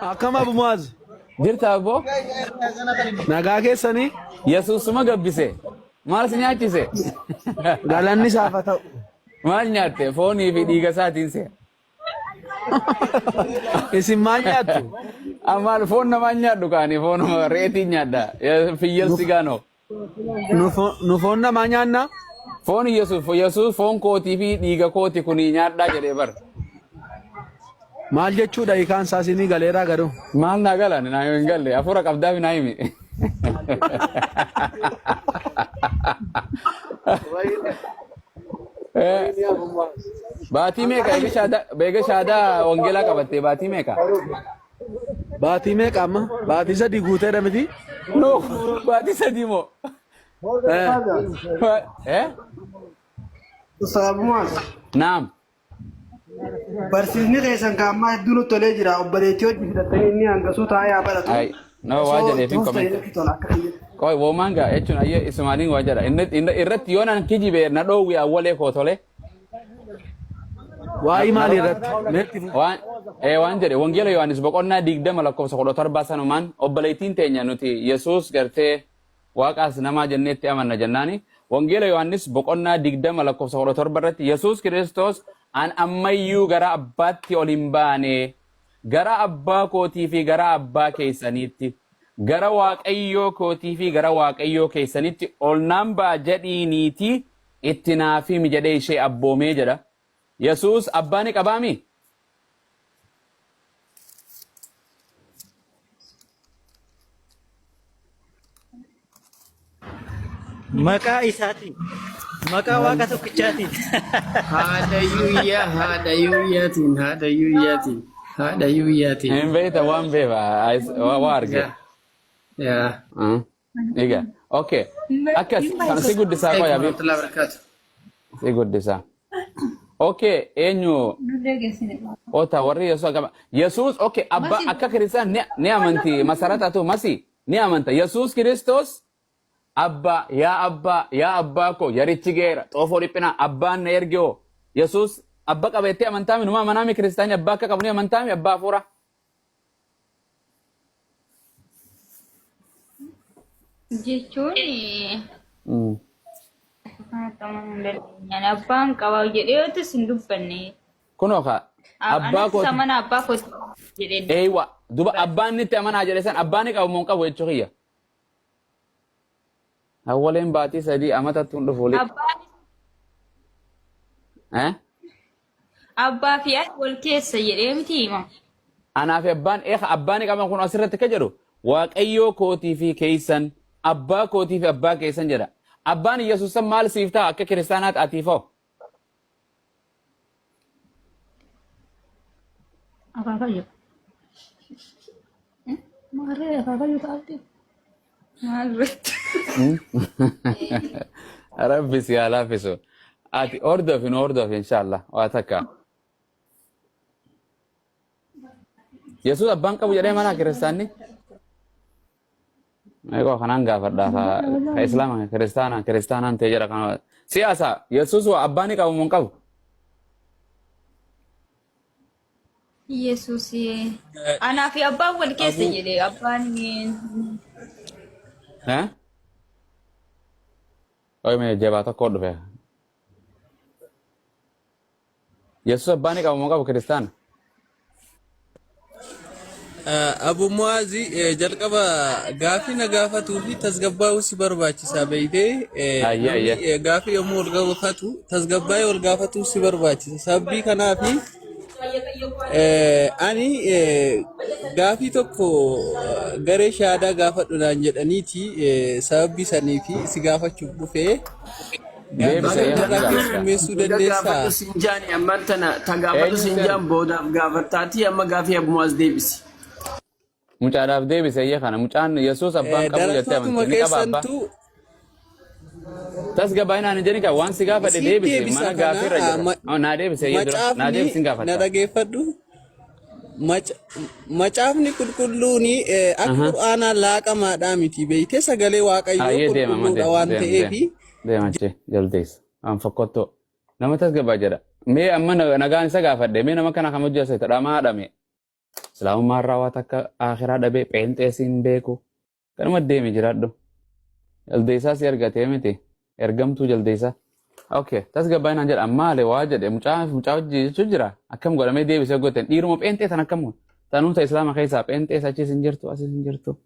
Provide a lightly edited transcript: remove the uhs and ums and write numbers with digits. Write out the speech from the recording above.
Akkam Abu Muaz? Jirta abboo? Nagaa keessanii? Yesuusuma gabbise. Maal si nyaachise? Galanni isaaf haa ta'u. Maal nyaatte? Foonii fi dhiiga isaatiin se'a. Isin maal nyaattu? Maal foon namaa hin nyaadhu kaani foon re'eetiin nyaadha. Fiyyal sigaanoo. Nu foon namaa nyaannaa? Foon Yesuus Yesuus foon kootii fi dhiiga kooti kuni nyaadhaa jedhee bar. Maal jechuudha hiikaan isaa isinii galeeraa garuu? Maal naa galan naa hin galle hafuura qabdaa fi naa himi. Baatii meeqa eega shaadaa eega shaadaa wangeelaa qabattee baatii meeqa? Baatii meeqa amma? Baatii 3 guuteera miti? No baatii 3 moo? Eh. Eh? Ustaaz Muaz, Naam. barsiisni keessan ka ammaa hedduu nutti tolee jira. Obboleettii hojii fidattanii inni hangasuu taa'ee haa baratu. Ay, no waa Osoo jedhee itti fi fuftan comment. nutti tola akka kiyyatti. Qoy woomaan gaa jechuun ayyee isumaaniin waa jedha. Inni inni irratti yoo nan kijibe na dhoowwi awwalee koo tole. Waa'ee maalii irratti? Meetti fufi. Waan ee waan jedhe wangeela Yohaannis boqonnaa 20 lakkoofsa 17 sanumaan obboleettiin teenya nuti Yesuus gartee Waaqaas namaa jenneetti amanna jennaani wangeela Yohaannis boqonnaa 20 lakkoofsa 17 irratti Yesuus Kiristoos an ammayyuu gara abbaatti ol hin baane gara abbaa kootii fi gara abbaa keessaniitti gara Waaqayyoo kootii fi gara Waaqayyoo keessanitti ol naan ba'a jedhiiniitii itti naaf himi jedhee ishee abboomee jedha. Yesuus abbaa ni qabaamii? Maqaa isaatiin. Maqaa Waaqa tokkichaatiin. Haadha yuuyyaa haadha yuuyyaatiin haadha yuuyyaatiin haadha yuuyyaatiin. Hin beekta waan beeka waa arge. Yaa yaa. Egaa okay akkas kan si guddisaa qoya Alaikum warahmatullahi wabarakatuh. si guddisaa. Okay eenyu ota warri Yesuus akkama Yesuus okay abba akka kiristaan ni ni amanti masarata tu masi ni amanta Yesuus Kiristoos abba yaa abbaa yaa abbaa koo yarichi geera xoofoo dhiphinaa abbaan na erge hoo Yesuus abba qaba jettee amantaami numa amanaami kiristaanii abbaa akka qabu ni amantaami abbaa hafuura. Jechuun kanatti amanuu hin dandeenyaan abbaan qaba jedhee yoo ta'us hin dubbanne. Kunoo kaa abbaa Anas kooti amana abbaa kooti jedhee eeywa duba abbaan nitti amanaa jedhe san abbaa ni qabu moo hin qabu jechuu kiyya. Awwaleen baatii 3 amatatti hin dhufu liq. Abbaan Eh? Abbaa fi ati wal keessa jedhee miti hima. Anaa fi abbaan eeka abbaa ni qaban kun asirratti akka jedhu waaqayyoo kootii fi keessan abbaa kootii fi abbaa keessan jedha. Abbaan Yesuus san maal siif ta'a akka kiristaanaatti atiif hoo? Akaakayyuu. Maarree akaakayyuu ta'atti. Maal irratti? Rabbi si haa laaffisu. Ati hordofi nu hordofi inshallah waa takka. Yesuus abbaan qabu jedhee mana kiristaanni. Eegoo kanaan gaafadha ka ka islaama kiristaana kiristaanaan ta'e jedha kana. Siyaasa Yesuus waa abbaa ni qabu moo hin qabu? Yesuus anaa fi abbaan wal keessa Abu jedhe abbaan Eh? Oye mee jabaa tokko dhufe. Yesuus abbaa ni qabu moo qabu kiristaana? Abu Mu'aazi jalqaba gaafii na gaafatuu fi tasgabbaa'uu si barbaachisa beeytee Ayyee namni ayyee. gaafii yommuu wal gaafatu tasgabbaa'ee wal gaafatuu si barbaachisa. Sababii kanaafi ani gaafii tokko garee shahaadaa gaafadhu naan jedhaniiti sababii sanii fi si gaafachuuf dhufee. Gaaffii Deebise sana eeyyama narraa ni gaafadha. keessummeessuu Dura dandeessaa? gaafadhu siin jaani ammaan tana ta gaafadhu Eenyu siin seera? jaan boodaaf gaafattaatii amma gaafii abumaas deebisi. Mucaadhaaf deebise eeyyee kana mucaan Yesuus abbaan qabu jettee Darattootuma amanti ni qaba abbaa. keessantu Tasgabbaa'inaan hin jedhin kan waan si gaafadhe siif deebise deebisa mana kana gaaffiirra jirra. Oh, naa deebise eeyyee dura naa macaafni deebisi hin na gaafatta. dhageeffadhu. Macaafni qulqulluun akka qur'aanaa laaqamaadhaa miti beeytee sagalee waaqayyoo Ayyee deema amma qulqulluudha deema waan deema ta'eef deema deema achi jaldeessa. Waan fokkottuu nama tasgabbaa jedha. Mee amma nagaan isa gaafadhe mee nama kana kam hojjeessa dhamaadha mee. Islaamummaa irraa waan takka akhiraa dhabee pheenxee siin beeku. Kanuma deemi jiraadhu. Jaldeessaa si argatee miti. Ergamtuu jaldeessaa. Okay, tasgabbaa'inaan jedha maali waa jedhe mucaa mucaa hojii jechuun jira. Akkam godhamee deebisee gooteen dhiiruma pheenxee tan akkam godhe. Tanuun ta islaama keessaa pheenxee achiis hin jirtu asiis hin jirtu.